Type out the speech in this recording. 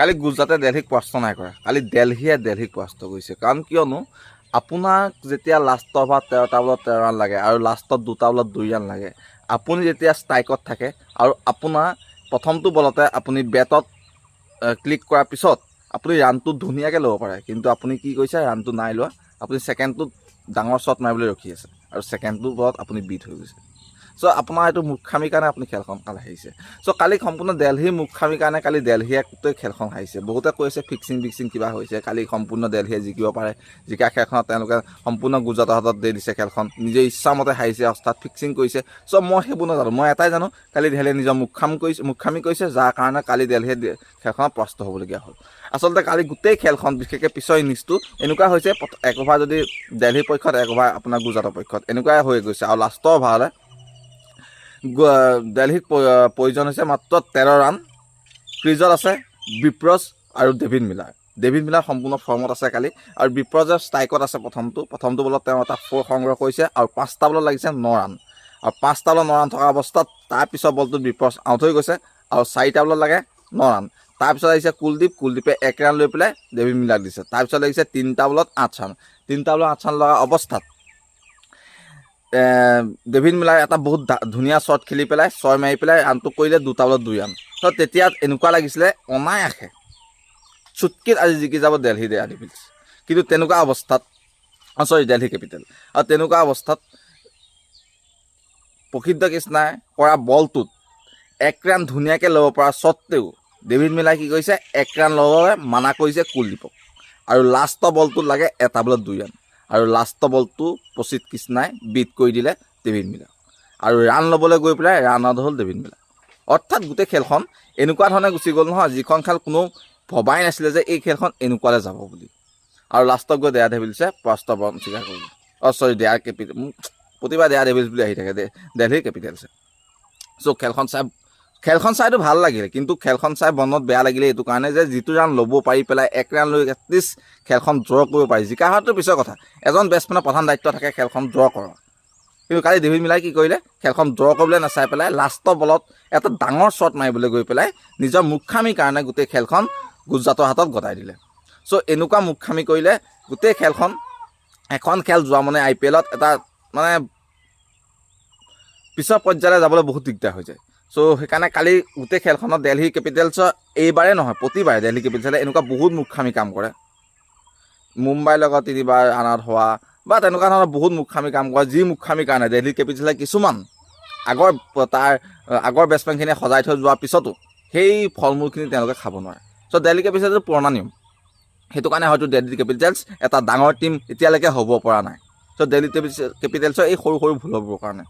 কালি গুজৰাটে দেলহিক পৰাস্ত নাই কৰা, কালি দেলহিয়ে দেলহিক পৰাস্ত কৰিছে। কাৰণ কিয়নো আপোনাক যেতিয়া লাষ্টৰ অভাৰত 13টা বলত 13 ৰান লাগে আৰু লাষ্টত 2টা বলত 2 ৰান লাগে, আপুনি যেতিয়া ষ্ট্ৰাইকত থাকে আৰু আপোনাৰ প্ৰথমটো বলতে আপুনি বেটত ক্লিক কৰাৰ পিছত আপুনি ৰানটো ধুনীয়াকৈ ল'ব পাৰে, কিন্তু আপুনি কি কৰিছে? ৰানটো নাই লোৱা। আপুনি ছেকেণ্ডটোত ডাঙৰ শ্বট মাৰিবলৈ ৰখি আছে আৰু ছেকেণ্ডটো বলত আপুনি বিট হৈ গৈছে। চ' আপোনাৰ এইটো মূৰ্খামিৰ কাৰণে আপুনি খেলখন কালি হাৰিছে। চ' কালি সম্পূৰ্ণ দেলহিৰ মূৰ্খামিৰ কাৰণে কালি দেলহিয়ে গোটেই খেলখন হাৰিছে। বহুতে কৈছে ফিক্সিং ফিক্সিং কিবা হৈছে, কালি সম্পূৰ্ণ দেলহিয়ে জিকিব পাৰে, জিকা খেলখনত তেওঁলোকে সম্পূৰ্ণ গুজৰাটৰ হাতত দি দিছে খেলখন, নিজে ইচ্ছামতে হাৰিছে, অৰ্থাৎ ফিক্সিং কৰিছে। চ' মই সেইবোৰ নাজানো, মই এটাই জানো, কালি দেলহিয়ে নিজৰ মূৰ্খাম কৰিছে, মূৰ্খামি কৰিছে, যাৰ কাৰণে কালি দেলহিয়ে খেলখনত পৰাস্ত হ'বলগীয়া হ'ল। আচলতে কালি গোটেই খেলখন, বিশেষকৈ পিছৰ ইনিংছটো এনেকুৱা হৈছে, এক অভাৰ যদি দেলহিৰ পক্ষত, এক অভাৰ আপোনাৰ গুজৰাটৰ পক্ষত, এনেকুৱাই হৈ গৈছে। আৰু লাষ্টৰ অভাৰলৈ দেলহিক প্ৰয়োজন হৈছে মাত্ৰ 13 ৰান। ক্ৰিজত আছে বিপ্ৰজ আৰু ডেভিড মিলাৰ। ডেভিড মিলাৰ সম্পূৰ্ণ ফৰ্মত আছে কালি আৰু বিপ্ৰজে ষ্ট্ৰাইকত আছে। প্ৰথমটো বলত তেওঁ এটা ফ'ৰ সংগ্ৰহ কৰিছে আৰু 5টা বলত লাগিছে ন ৰান। আৰু 5টা বলত ন ৰান থকা অৱস্থাত তাৰপিছৰ বলটোত বিপ্ৰজ আউট হৈ গৈছে আৰু 4টা বলত লাগে ন ৰান। তাৰপিছত আহিছে কুলদীপ। কুলদীপে 1 ৰান লৈ পেলাই ডেভিড মিলাৰক দিছে। তাৰপিছত লাগিছে 3টা বলত 8 ৰান। 3টা বলত 8 ৰান লগা অৱস্থাত ডেভিড মিলাৰ এটা বহুত ধুনীয়া শ্বট খেলি পেলাই ছয় মাৰি পেলাই ৰানটো কৰিলে 2টা বলত 2 ৰান। ত' তেতিয়া এনেকুৱা লাগিছিলে অনায়াসে চুটকিত আজি জিকি যাব দেলহি ডেয়াৰ ডেভিলছ। কিন্তু তেনেকুৱা অৱস্থাত, অঁ চৰি, দেলহি কেপিটেল, আৰু তেনেকুৱা অৱস্থাত প্ৰসিদ্ধ কৃষ্ণাই কৰা বলটোত 1 ৰান ধুনীয়াকৈ ল'ব পৰা স্বত্তেও ডেভিড মিলাই কি কৰিছে? 1 ৰান ল'বলৈ মানা কৰিছে কুলদীপক। আৰু লাষ্টৰ বলটোত লাগে 1টা বলত 2 ৰান আৰু লাষ্টৰ বলটো প্ৰসিদ্ধ কৃষ্ণাই বিট কৰি দিলে ডেভিড মিলাৰ আৰু ৰান ল'বলৈ গৈ পেলাই ৰান আউট হ'ল ডেভিড মিলাৰ। অৰ্থাৎ গোটেই খেলখন এনেকুৱা ধৰণে গুচি গ'ল নহয়, যিখন খেল কোনো ভবাই নাছিলে যে এই খেলখন এনেকুৱালৈ যাব বুলি। আৰু লাষ্টত গৈ ডেয়াৰ ডেভিলছে পৰাস্ত বৰণ স্বীকাৰ কৰিলে। অঁ চৰি, ডেয়াৰ কেপিটেল, প্ৰতিবাৰ ডেয়াৰ ডেভিলছ বুলি আহি থাকে, দেলহি কেপিটেলছে। চ' খেলখন চাইতো ভাল লাগিলে, কিন্তু খেলখন চাই মনত বেয়া লাগিলে এইটো কাৰণে যে যিটো ৰান ল'ব পাৰি পেলাই 1 ৰান লৈ এটলিষ্ট খেলখন ড্ৰ কৰিব পাৰি। জিকা হোৱাটো পিছৰ কথা, এজন বেটছমেনৰ প্ৰধান দায়িত্ব থাকে খেলখন ড্ৰ কৰা। কিন্তু কালি ডেভিড মিলাই কি কৰিলে? খেলখন ড্ৰ কৰিবলৈ নাচাই পেলাই লাষ্টৰ বলত এটা ডাঙৰ শ্বট মাৰিবলৈ গৈ পেলাই নিজৰ মূৰ্খামিৰ কাৰণে গোটেই খেলখন গুজৰাটৰ হাতত গতাই দিলে। চ' এনেকুৱা মূৰ্খামি কৰিলে গোটেই খেলখন, এখন খেল যোৱা মানে আই পি এলত এটা মানে পিছৰ পৰ্যায়লৈ যাবলৈ বহুত দিগদাৰ হৈ যায়। চ' সেইকাৰণে কালি গোটেই খেলখনত দেলহি কেপিটেলছৰ, এইবাৰেই নহয়, প্ৰতিবাৰে দেলহি কেপিটেলছে এনেকুৱা বহুত মূৰ্খামি কাম কৰে। মুম্বাইৰ লগত তিনিবাৰ ৰান আউট হোৱা বা তেনেকুৱা ধৰণৰ বহুত মূৰ্খামি কাম কৰে, যি মূৰ্খামিৰ কাৰণে দেলহি কেপিটেলে কিছুমান আগৰ তাৰ আগৰ বেটছমেনখিনিয়ে সজাই থৈ যোৱাৰ পিছতো সেই ফল মূলখিনি তেওঁলোকে খাব নোৱাৰে। চ' দেলহি কেপিটেলছৰ পুৰণা নিয়ম, সেইটো কাৰণে হয়তো দেলহি কেপিটেলছ এটা ডাঙৰ টীম এতিয়ালৈকে হ'ব পৰা নাই। চ' দেলহি কেপিটেলছৰ এই সৰু সৰু ভুলবোৰৰ কাৰণে।